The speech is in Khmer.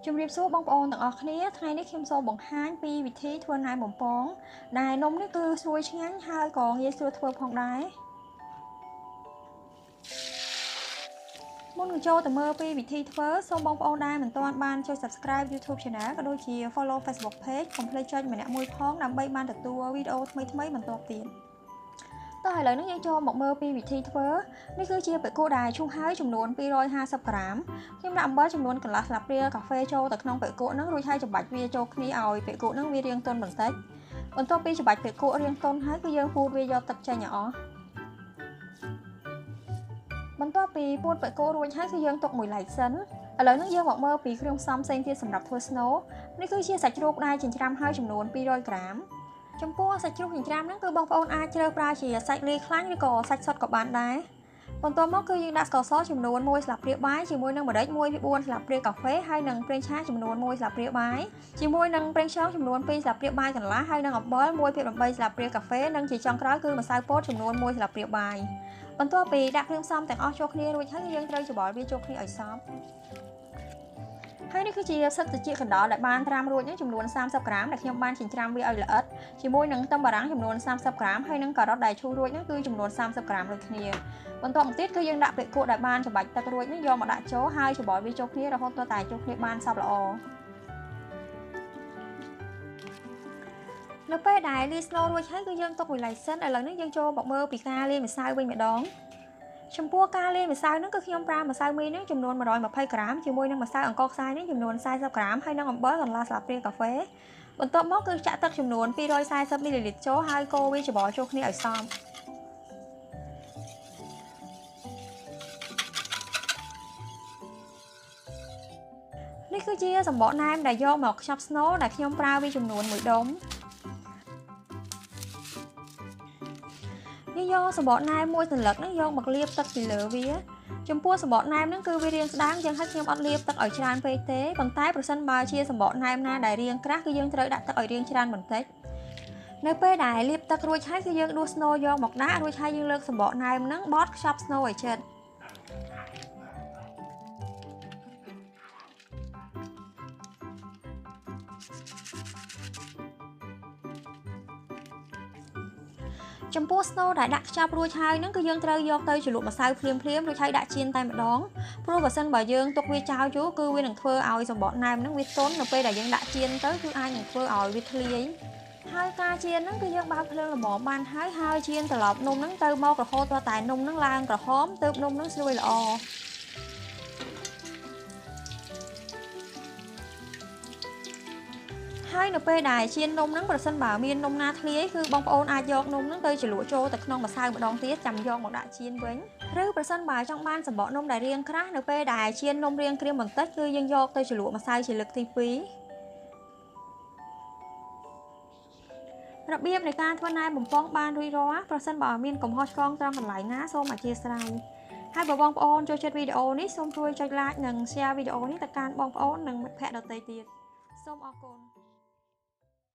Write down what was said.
ជំរាបសួរបងប្អូនទាំងអស់គ្នាថ្ងៃនេះខ្ញុំសូមបង្ហាញពីវិធីធ្វើណែមបំពងដែលនំនេះគឺស្រួយឆ្ងាញ់ហើយក៏ងាយស្រួលធ្វើផងដែរមុននឹងចូលទៅមើលពីវិធីធ្វើសូមបងប្អូនដែលមិនទាន់បានចុច Subscribe YouTube Channel ក៏ដូចជា Follow Facebook Page កុំភ្លេចចុចម្នាក់មួយផងដើម្បីបានទទួលវីដេអូថ្មីៗបន្តទៀតតោះឥឡូវនេះយើងចូលមកមើលពីវិធីធ្វើនេះគឺជាបេកូដែលឈូសហើយចំនួន250ក្រាមខ្ញុំដាក់អំបិលចំនួនកន្លះស្លាបព្រាកាហ្វេចូលទៅក្នុងបេកូហ្នឹងរួចហើយច្របាច់វាចូលគ្នាឲ្យបេកូហ្នឹងវារាងទន់បន្តិចបន្ទាប់ពីច្របាច់បេកូរាងទន់ហើយគឺយើងពូតវាយកទឹកចេញឲ្យអស់បន្ទាប់ពីពូតបេកូរួចហើយគឺយើងទុកមួយឡែកសិនឥឡូវនេះយើងមកមើលពីគ្រឿងផ្សំផ្សេងទៀតសម្រាប់ធ្វើស្នូលនេះគឺជាសាច់ជ្រូកដែលចិញ្ច្រាំហើយចំនួន200ក្រាមចំពោះសាច់ជ្រូកចិញ្ច្រាំហ្នឹងគឺបងប្អូនអាចជ្រើសប្រើជាសាច់លាយខ្លាញ់ឬក៏សាច់សុទ្ធក៏បានដែរបន្ទាប់មកគឺយើងដាក់ស្ករសចំនួន1ស្លាបព្រាបាយជាមួយនឹងម្រេច1/4ស្លាបព្រាកាហ្វេហើយនិងប្រេងឆាចំនួន1ស្លាបព្រាបាយជាមួយនឹងប្រេងខ្យងចំនួន2ស្លាបព្រាបាយកន្លះហើយនិងអំបិល1/8ស្លាបព្រាកាហ្វេនិងជាចុងក្រោយគឺម្សៅពោតចំនួន1ស្លាបព្រាបាយបន្ទាប់ពីដាក់គ្រឿងផ្សំទាំងអស់ចូលគ្នារួចហើយយើងត្រូវច្របល់វាចូលគ្នាឲ្យសព្វហើយនេះគឺជាផ្សិតត្រចៀកកណ្ដុរដែលបានត្រាំរួចនេះចំនួន30ក្រាមដែលខ្ញុំបានចិញ្ច្រាំវាឲ្យល្អិតជាមួយនឹងខ្ទឹមបារាំងចំនួន30ក្រាមហើយនិងការ៉ុតដែលឈូសរួចនេះគឺចំនួន30ក្រាមដូចគ្នាបន្ទាប់មកទៀតគឺយើងដាក់បេកូដែលបានច្របាច់ទឹករួចនេះយកមកដាក់ចូលហើយច្របល់វាចូលគ្នារហូតទាល់តែចូលគ្នាបានសព្វល្អនៅពេលដែលលាយស្នូលរួចហើយគឺយើងទុកមួយឡែកសិនឥឡូវនេះយើងចូលមកមើលពីការលាយម្សៅវិញម្ដងចំពោះការលាយម្សៅហ្នឹងគឺខ្ញុំប្រើម្សៅមីហ្នឹងចំនួន120ក្រាមជាមួយនឹងម្សៅអង្ករខ្សាយនេះចំនួន40ក្រាមហើយនិងអំបិលកន្លះស្លាបព្រាកាហ្វេបន្ទាប់មកគឺចាក់ទឹកចំនួន240មីលីលីត្រចូលហើយកូរវាច្របល់ចូលគ្នាឲ្យសព្វនេះគឺជាសម្បកណែមដែលយកមកខ្ចប់ស្នូលដែលខ្ញុំប្រើវាចំនួន1ដុំយើងយកសម្បកណែមមួយសន្លឹកហ្នឹងយកមកលាបទឹកពីលើវាចំពោះសម្បកណែមហ្នឹងគឺវារាងស្ដើងយើងឲ្យខ្ញុំអត់លាបទឹកឲ្យច្រើនពេកទេប៉ុន្តែប្រសិនបើជាសម្បកណែមណាដែលរាងក្រាស់គឺយើងត្រូវដាក់ទឹកឲ្យរាងច្រើនបន្តិចនៅពេលដែលលាបទឹករួចហើយគឺយើងដួសស្នូលយកមកដាក់រួចហើយយើងលើកសម្បកណែមហ្នឹងបត់ខ្ចប់ស្នូលឲ្យជិតចំពោះស្នូលដែលដាក់ខ្ចប់រួចហើយហ្នឹងគឺយើងត្រូវយកទៅជ្រលក់ម្សៅភ្លាមៗរួចហើយដាក់ចៀនតែម្ដងព្រោះបើសិនបើយើងទុកវាចោលយូរគឺវានឹងធ្វើឲ្យសម្បកណែមហ្នឹងវាទន់នៅពេលដែលយើងដាក់ចៀនទៅគឺអាចនឹងធ្វើឲ្យវាធ្លាយហើយការចៀនហ្នឹងគឺយើងបើកភ្លើងល្មមបានហើយហើយចៀនត្រឡប់នំហ្នឹងទៅមករហូតដល់តែនំហ្នឹងឡើងក្រហមទើបនំហ្នឹងស្រួយល្អហើយនៅពេលដែលចៀននំហ្នឹងប្រសិនបើមាននំណាធ្លាយគឺបងប្អូនអាចយកនំហ្នឹងទៅជ្រលក់ចូលទៅក្នុងម្សៅម្ដងទៀតចាំយកមកដាក់ចៀនវិញឬប្រសិនបើចង់បានសម្បកនំដែលរាងក្រាស់នៅពេលដែលចៀននំរាងក្រៀមបន្តិចគឺយើងយកទៅជ្រលក់ម្សៅជាលើកទី2របៀបនៃការធ្វើណែមបំពងបានរួចរាល់ប្រសិនបើមានកំហុសឆ្គងត្រង់កន្លែងណាសូមអធ្យាស្រ័យហើយបើបងប្អូនចូលចិត្តវីដេអូនេះសូមជួយចុច Like និង Share វីដេអូនេះទៅកាន់បងប្អូននិងមិត្តភ័ក្តិដទៃទៀតសូមអរគុណ។